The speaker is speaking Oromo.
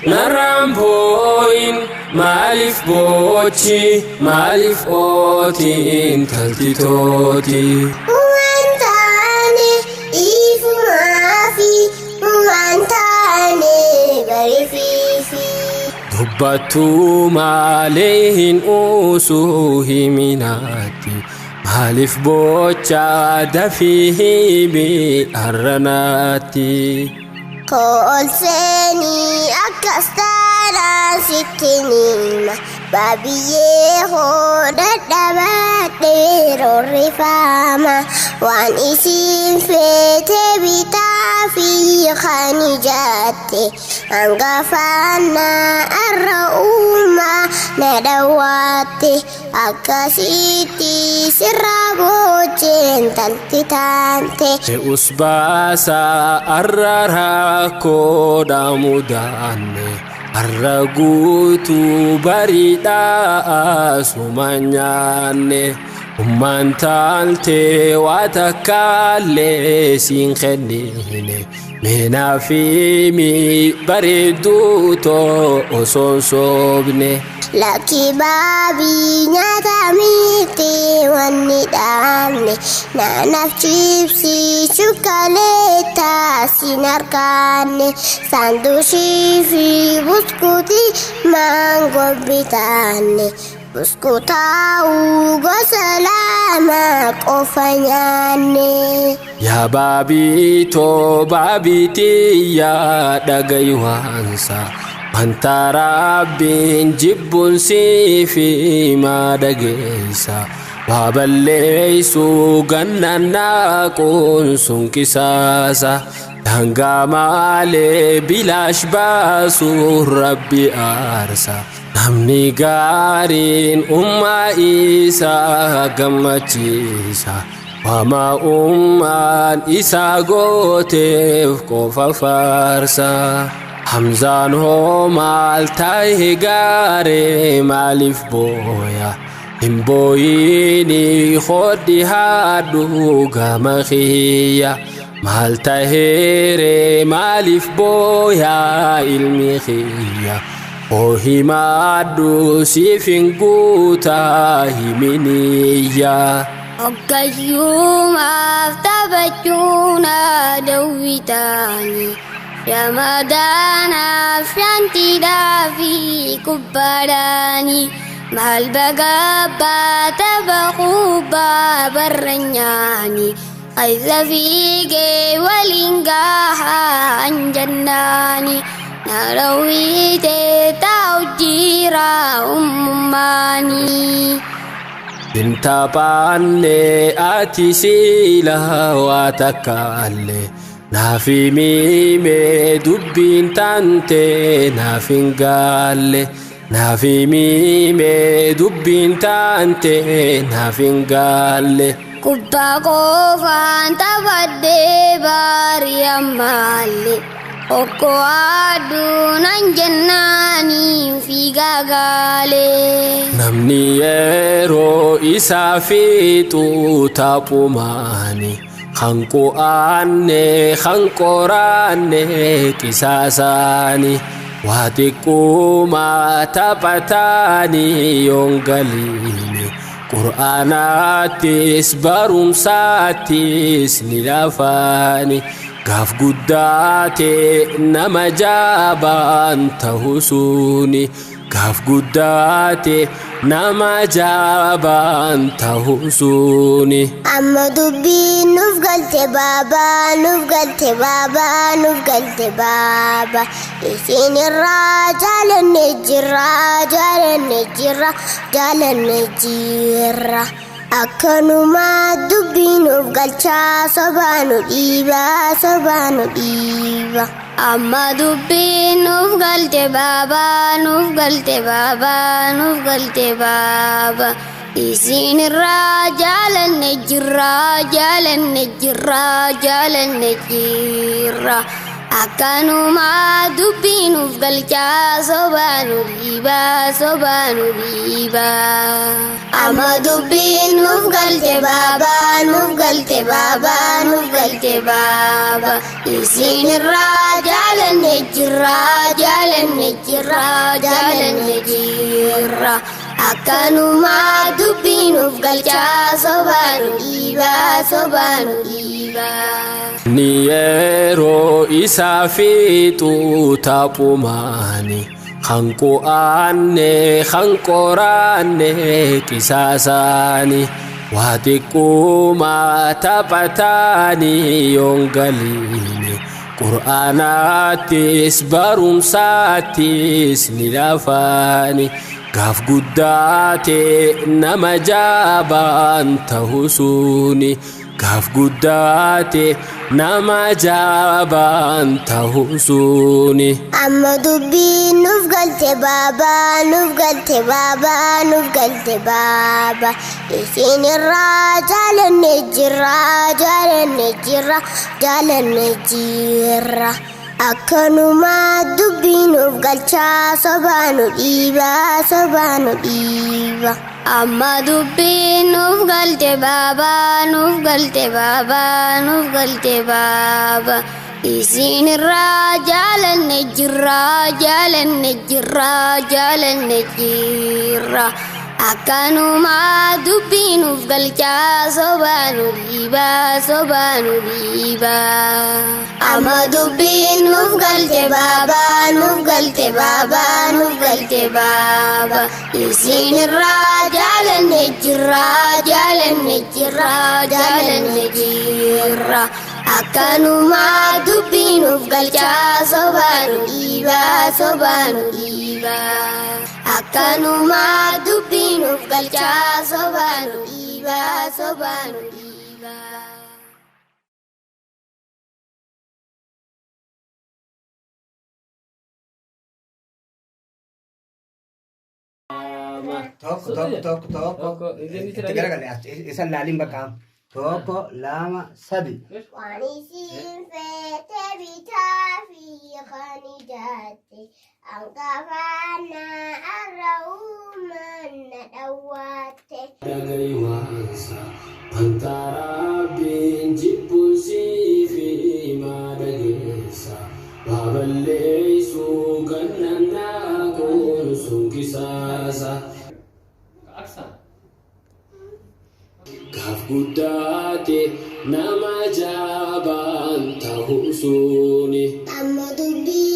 Narraan booyin maaliif boochi maaliif ooti intalti tooti. Waan taane ifumaa waan taane bariifiifi. Dubbattuu malee hin uusuu himinaatti maaliif boocha dafii himi arranaatti. Koo ol seenii akkas taanaan sitti nima Baabiyyee hoo dadhabadhee roorrifaama waan isiin feete bitaa fi kan ijaatte hangafaannaa arra uumaa na dhawaatte akkasitti sirraa boocheen talti taante. Fe'us baasaa arra rakkoodha mudaanne arra guutuu bariidhaa suma nyaanne ummaan taaltee waa takkaallee siin kennine meenaa fi bareedduu too osoo hin soobne. Lakki baabii nyaata miti wanni dhaabne naanaaf chiipsii shukkaleetaa sin arganne saandushii fi buskuutii maangoo bitaanne buskutaa'uu gosa lama qofa nyaanne. Yaa baabiitoo baabiitiyyaa dhagayi waansa wanta rabbiin jibbuun siifi maa dhageessa waa balleeysuu gannaan naaquun sun qisaasa daangaa maalee bilaash baasuu rabbi aarsa namni gaariin ummaa isaa gammachiisa. Wama ummaan isaa gooteef qofa faarsa. Hamzaan hoo maal ta'e gaaree maaliif booya? Hin booyini hodhi haadhu gama kiyya. Maal taheere maaliif booya ilmi kiyya? Oo himaadhu siif hin guutaa himiniyya. Hoggayyuumaaf taphachuun daawwitaani. Ramadaanaaf shantiidhaa fi kubbaadhaani. Maal bagabbaa tapha kubbaa barra nyaani. Keessa fiigee waliin gahaa anjannaani. Na dhawwitee taa'u jira uumamaanii. Hin taphaanne ati siila waa takkaalle naaf himime dubbiin taante naaf hin gaalle naaf himime dubbiin taante naaf hin gaalle. Kubbaa qofaan taphadhee baarii ammaallee Okkoo aduun jennaanii fiigaa gaalee. Namni yeroo isaa fixu taphumaani kan qu'aanne kan qoraanne qisaasaani waa xiqquma taphataani yoon galiini qur'aanaattis barumsaattis ni lafaani gaaf guddaate nama jaabaan ta'u suni gaaf guddaate nama jaabaan ta'u suni. Amma dubbiin nuuf galte baabaa nuuf galte baabaa nuuf galte baaba isin irraa jaalanne jirra jaalanne jirra jaalanne jirra. Akkanuma dubbiin nuuf galchaa sobaa nu dhiiba sobaa nu dhiiba. Amma dubbiin nuuf galte baabaa nuuf galte baabaa nuuf galte baaba. Isin irraa jaalanne jirra jaalanne jirra jaalanne jirra. Akkanumaa dubbii nuuf galchaa sobaa nu dhiibaa sobaa nu dhiibaa. Amma dubbiin nuuf galte baabaa, nuuf galte baabaa, nuuf galte baabaa. Isin irraa jaalanne jirra, jaalanne jirra, jaalanne jirra. Akkanumaa dubbii nuuf galchaa sobaa nu dhiibaa sobaa nu dhiibaa. Ni yeroo isaa fiixu taphumaani kan qu'aanne kan qoraanne qisaasaani waa xiqquma taphataani yoon galiini qur'aanaattis barumsaattis ni lafaani gaaf guddaate nama jaabaan tahu suni gaaf guddaate nama jaabaan tahu suni. Amma dubbiin nuuf galte baabaa, nuuf galte baabaa, nuuf galte baabaa. Isin irraa jaalanne jirra, jaalanne jirra, jaalanne jirra. Akkanumaa dubbii nuuf galchaa sobaa nu dhiibaa sobaa nu dhiibaa. Amma dubbiin nuuf galte baabaa, nuuf galte baabaa, nuuf galte baabaa. Isin irraa jaalanne jirra, jaalanne jirra, jaalanne jirra. Akkanumaa dubbii nuuf galchaa sobaa nu dhiibaa sobaa nu dhiibaa. Amma dubbiin nuuf galte baabaa, nuuf galte baabaa, nuuf galte baabaa. Isin irraa jaalanne jirra, jaalanne jirra, jaalanne jirra. Akkanumaa dubbii nuuf galchaa sobaa nu dhiibaa sobaa nu dhiibaa. Akkanumaa dubbii nuuf galchaa sobaa nu dhiibaa sobaa nu dhiibaa. Tokko, tokko, tokko, tokko. Itti garagalee isa laaliin bakka. Tokko, lama, sadi. Waan isin feete bitaa fi kan ijaatte hangafaana har'a uumaan na dhawwaatte. Dhagahi waansa wanta Rabbiin jibbuun siif himaa dhageessa baballeessuu gannannaa kun sun qisaasa. Gaaf guddaate nama jaabaan tahu suni. Amma dubbii